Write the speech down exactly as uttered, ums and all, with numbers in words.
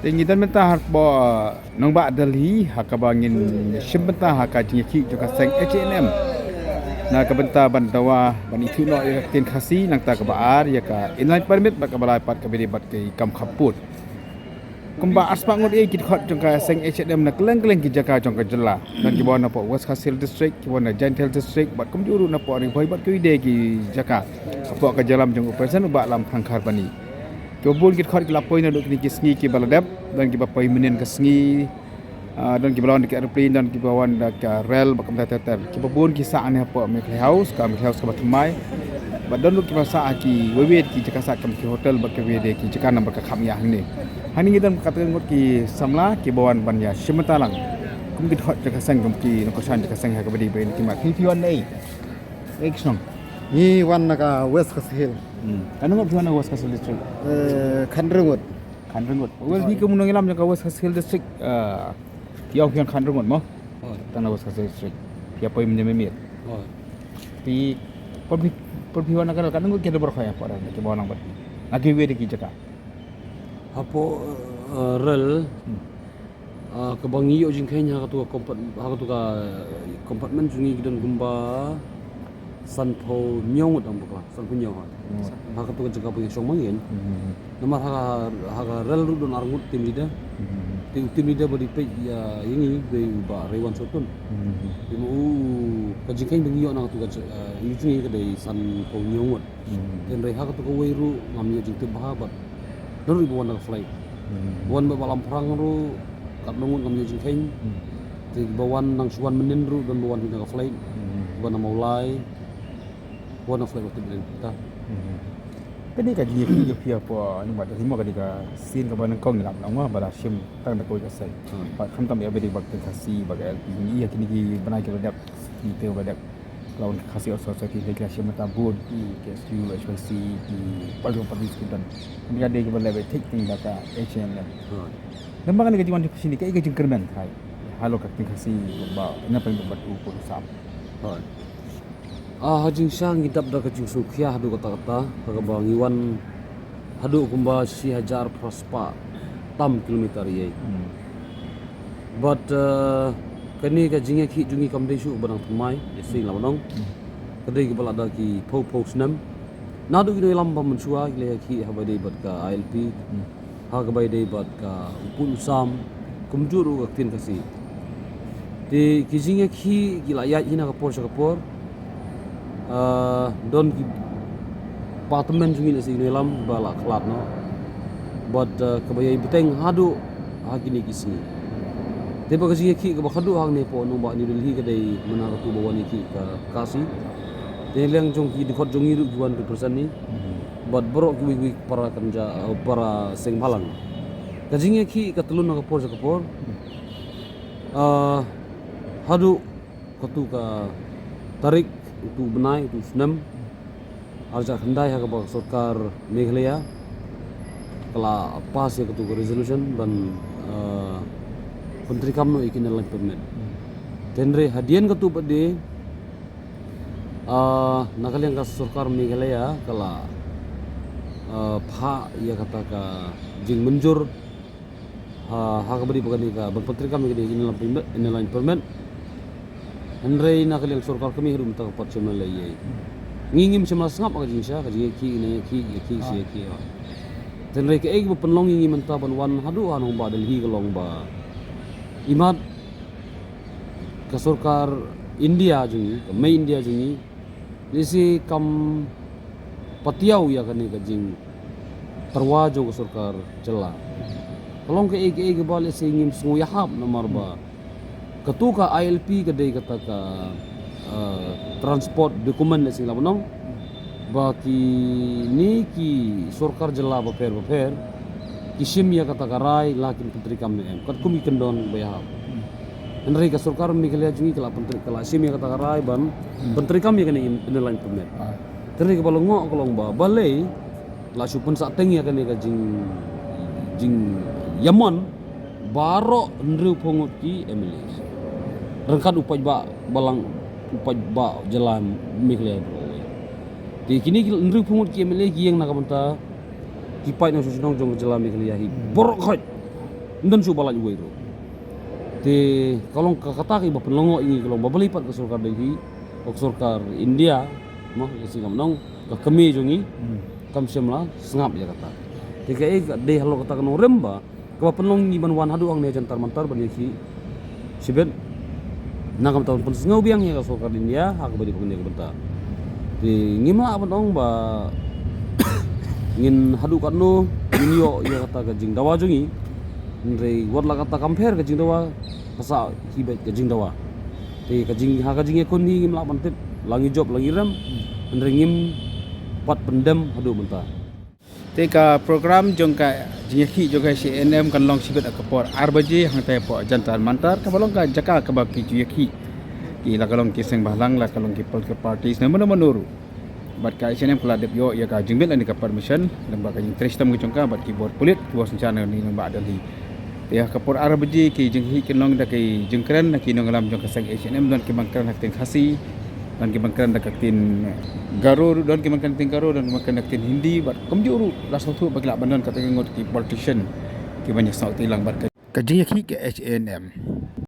Te ngi don mynta ha Nongbah Delhi ha kaba ngin shim bynta ha ka jingïakhih jong ka seng H A N M na ka bynta ban dawa ban ithuh noh ïa ka ktien Khasi, nangta kaba ar ïa ka inline permit, bad kaba lai pat kaba dei bad ki kam khappud. Kumba arspah ngut ïa ki dkhot jong ka seng H A N M na kylleng kylleng ki jaka jong ka jylla. Don kiba wan napoh West Khasi Hills District, kiba wan na Jaintia Hills District, bad kumjuh ruh napoh Ri Bhoi bad kiwei de ki jaka hapoh ka jingïalam jong u President u Bah Lamphang Kharbani. Kiba bun ki dkhot ki la poi naduh kine ki sngi kiba la dep, don kiba poi mynnin ka sngi, ah, don kiba la wan da ka aeroplane, don kiba wan da ka rel, bad kumta ter ter. Kiba bun ki sah hangne hapoh Meghalaya House, ka Meghalaya House kaba thymmai. Bad don ruh kiba sah ha kiwei kiwei ki jaka sah kum ki hotel bad kiwei de ki jaka namar ka kham ïa hangne. Hangne ngi don kata ngut ki samla kiba wan ban ïa shim bynta lang kum ki dkhot jong ka seng, kum ki nongkyrshan jong ka seng ha kaba dei ba ïa ki mat. Phi, phi wan naei? Ei ki shnong? Ngi wan na ka West Khasi Hills. Hmm. Katno ngut phi wan na West Khasi Hills District? Eh, khathynriew ngut. Khathynriew ngut. Well, phi kum u nongïalam jong ka West Khasi Hills District, ah, phi ong phi wan khathynriew ngut mo? Hooid. Tang na West Khasi Hills District. Phi ïa poi mynne mynmiet. Hooid. Phi, por phi, por phi wan na ka rel, katno ngut ki dei baroh ïa por na ki ba wan lang bad phi na kiwei de ki jaka? Hapoh, eh, rel, Hmm. ah, kaba ngi ïoh jingkheiñ ha katu ka compa-, ha katu ka, eh, compartment jong ngi ki don kumba sanphew hynñiew ngut, ong bakla, sanphew hynñiew ha. Hmm. Ha katu ka jaka ba ngi shong ma ngi. Hmm. Namar ha ka, ha ka rel ruh don ar ngut team leader. Hmm. Te u team leader ba dei peit ïa, ïa ngi dei u Bah Raywan Sotun. Hmm. Te ma u, ka jingkheiñ ba ngi ïoh na katu ka ja-, eh, ïa jong ngi ka dei sanphew hynñiew ngut. Hmm. Hynrei ha katu kawei ruh ngam ïoh jingtip bha bad don ruh ba wan da ka flight. Hmm. Ba wan bad Bah Lamphrang ruh katno ngut ngam ïoh jingkheiñ. Hmm. Te ba wan nang shu wan mynnin ruh don ba wan hi na ka flight. Hmm. Ba na Mawlai. Ba wan na flight ba tip mynnin ta. Hmm. Kane ka jingïakhih jong phi hapoh Nongbah Delhi mo ka dei ka sien kaba nyngkong ngi lap lang mo ba la shim tang da kawei ka seng. Hmm. Bad khamtam ïa ba dei bad ka Khasi bad ka L P, ngi ïa kine ki bnai kiba la dep, ki te ba dep. Ka la wan ka Khasi Authors' Society, ki la shim bynta bun ki K S U, H Y C, ki political parties ki don. Kane ka dei kiba la leh ba thik tang da ka H A N M. Hmm. Namar kane ka jingwan jong phi shane kaei ka jingkyrmen, hai, halor ka ktien Khasi ba ina pynbeit bad u Pun Sam. Hooid. Ah, ha jingshisha ngi dap da ka jingsngewkhia haduh katta katta, ha kaba ngi wan haduh kumba shi hajar phra spah tam kilometer ïa. Hmm. Bad, eh, kane ka jingïakhih jong ngi kam dei shuh ba dang thymmai, ïa sing la ba nong. Hmm. Ka dei kaba la da ki phew phew snem. Naduh ki nongïalam ba mynshuwa ki la ïakhih ha ba dei bad ka I L P. Hmm. Ha kaba ïadei bad ka u Pun u Sam, kumjuh ruh ka ktien Khasi. Te ki jingïakhih ki la ïaid hi na ka por sha ka por. Ah, don ki department jong ngi na Seng Iwnylam ba la khlad noh. Bad, ah, kaba ïai bteng haduh ha kine ki sngi. Te ba ka jingïakhih kaba khadduh hangne hapoh nongbah New Delhi ka dei mynta katu ba wan ïakhih ka Khasi. Te liang jong ki dkhot jong ngi ruh ki wan represent ngi. Bad baroh kiwei kiwei para kynja, eh, para seng bhalang. Ka jingïakhih ka tyllun na ka por sha ka por. Ah, haduh katu ka tarik, utu u bnai, utu u snem, arhajar khyndai ha kaba ka sorkar Meghalaya ka la pass ïa katu ka resolution ban, ah, pyntreikam noh ïa ki inner line permit. Hynrei hadien katu pat de, ah, na ka liang ka sorkar Meghalaya ka la, ah, phah ïa kata ka jingmynjur ha, ha kaba dei ba kane ka ban pyntreikam ïa kane ka inner line permit, inner line permit. Hynrei na ka liang sorkar kmie haduh mynta ka por shym la leh ei ei. Ngi ngim shym la sngap ha ka jingshisha, ka jingïakhih ne ïakhih, ïakhih shi ïakhih. Hynrei kaei kaba pynlong ïa ngi mynta ban wan haduh ha nongbah Delhi ka long ba imat ka sorkar India jong ngi, ka mei India jong ngi, lehse kam patiaw ïa kane ka jingtyrwa jong ka sorkar jylla. Ka long kaei kaei kaba lehse ngim sngew ïahap namar ba katu ka I L P ka dei kata ka, eh, transport document lehse ngi lah ban ong ba kine ki sorkar jylla bapher bapher ki shim ïa kata ka rai la kim pyntreikam ne em. Katkum ki kyndon ba ïahap. Hynrei ka sorkar Meghalaya jong ngi ka la pyntreikam, ka la shim ïa kata ka rai ban pyntreikam ïa kane in-, inner line permit. Ah. Hynrei kaba lyngngoh ka long ba balei la shu pynsahteng ïa kane ka jing, jingïamon baroh hynriewphew ngut ki M L A. Ryngkat u paidbah balang, u paidbah jylla Meghalaya baroh. Te kine ki hynriewphew ngut ki M L A ki ïeng na ka bynta ki paid nongshong shnong jong ka jylla Meghalaya hi. Baroh khoit. Ym don shuh ba lait uwei ruh. Te ka long ka kata kaba pynlong ïa ngi ka long ba balei pat ka sorkar Delhi, ka sorkar India, mo, ïa si kam nong, ka kmie jong ngi, kam shym la sngap ïa kata. Te kaei ka dei halor kata ka nongrim ba kaba pynlong ngi ban wan haduh hangne Jantar Mantar ban ïakhih shibit. Na ka bynta ban pynsngew biang ïa ka sorkar India ha kaba dei ba kane ka bynta. Te ngim lah ban ong ba ngin haduh katno ngin ïoh ïa kata ka jingdawa jong ngi. Hynrei wat la kata kam pher ka jingdawa, ka sah hi beit ka jingdawa. Te ka jing, ha ka jingïakhun hi ngim lah ban tip la ngi jop la ngi rem. Hynrei ngim pat pyndem haduh mynta. Te ka program jong ka jingïakhih jong ka H A N M kan long shibit ha ka por ar baje hangtai hapoh Jantar Mantar, kaba long ka jaka kaba ki ju ïakhih ki, la ka long ki seng bhalang, la ka long ki political parties, ne mano mano ruh. Bad ka H A N M ka la dep ïoh ïa ka jingmih lane ka permission lyngba ka jingtrei shitom ka jong ka bad ki bor pulit, ki bor synshar na New Bah Delhi. Te ha ka por ar baje ki jingïakhih kin long da ki jingkren na ki nongïalam jong ka seng H A N M, don ki ban kren ha ka ktien Khasi, don ki ban kren da ka ktien Garo, don ki ban kren da ka ktien Garo, don ki ban kren da ka ktien Hindi, bad kumjuh ruh la sngewthuh ba ki lah ban don kata ka ngut ki politician ki ban ïasnoh kti lang bad ka, ka jingïakhih ka H A N M.